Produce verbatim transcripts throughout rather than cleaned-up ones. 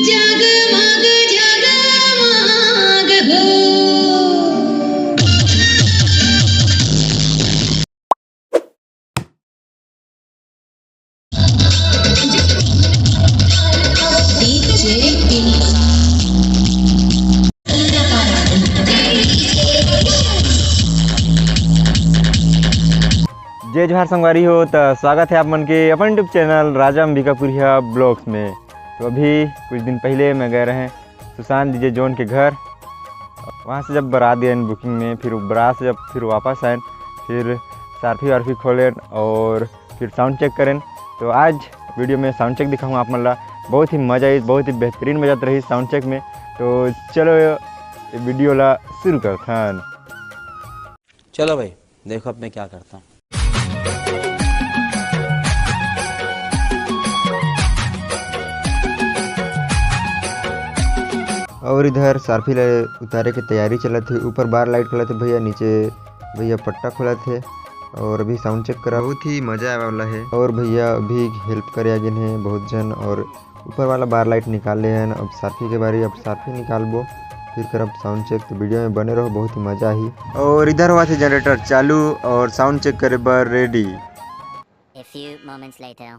जगमग जगमग हो। जय जोहार संगवारी हो, त स्वागत है आप मन के अपन YouTube चैनल राजा अंबिकापुरिया ब्लॉग्स में। तो अभी कुछ दिन पहले मैं गए रहे सुशांत डीजे जोन के घर। वहाँ से जब बारात गए बुकिंग में, फिर बारात से जब फिर वापस आए, फिर सारफी वारफी खोलें और फिर साउंड चेक करें। तो आज वीडियो में साउंड चेक दिखाऊँ आप मन ला। बहुत ही मजा आई, बहुत ही बेहतरीन बजात रही साउंड चेक में। तो चलो ये वीडियो ला शुरू करथन। चलो भाई, देखो अब मैं क्या करता हूँ। और इधर सारफी ला उतारे के तैयारी चलत हे। ऊपर बार लाइट खोलत हे भैया, नीचे भैया पट्टा खोलत हे। और अभी साउंड चेक करा, बहुत ही मजा आवे वाला है। और भैया अभी हेल्प करे आगे हैं बहुत जन, और ऊपर वाला बार लाइट निकाल ले हैं। अब सारफी के बारी, अब सारफी निकालबो, फिर करब साउंड चेक। तो वीडियो में बने रहो, बहुत ही मजा आही। और इधर हुआ थे जनरेटर चालू और साउंड चेक करे बर ready. A few moments later.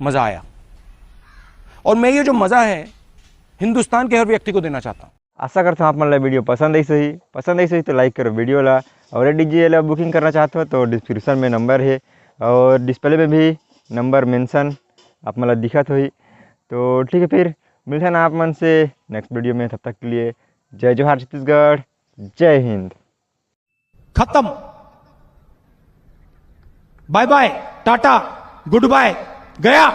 मज़ा आया। और मैं ये जो मज़ा है, हिंदुस्तान के हर व्यक्ति को देना चाहता हूँ। आशा करता हूँ आप मन ला वीडियो पसंद आई सही, पसंद आई सही तो लाइक करो वीडियो ला। और डीजे ला बुकिंग करना चाहते हो तो डिस्क्रिप्शन में नंबर है और डिस्प्ले में भी नंबर मेंशन आप मन ला दिखत होही। तो ठीक है, फिर मिलते हैं आप मन से नेक्स्ट वीडियो में। तब तक के लिए जय जोहार छत्तीसगढ़, जय हिंद। खत्म। बाय बाय, टाटा, गुड बाय, गया।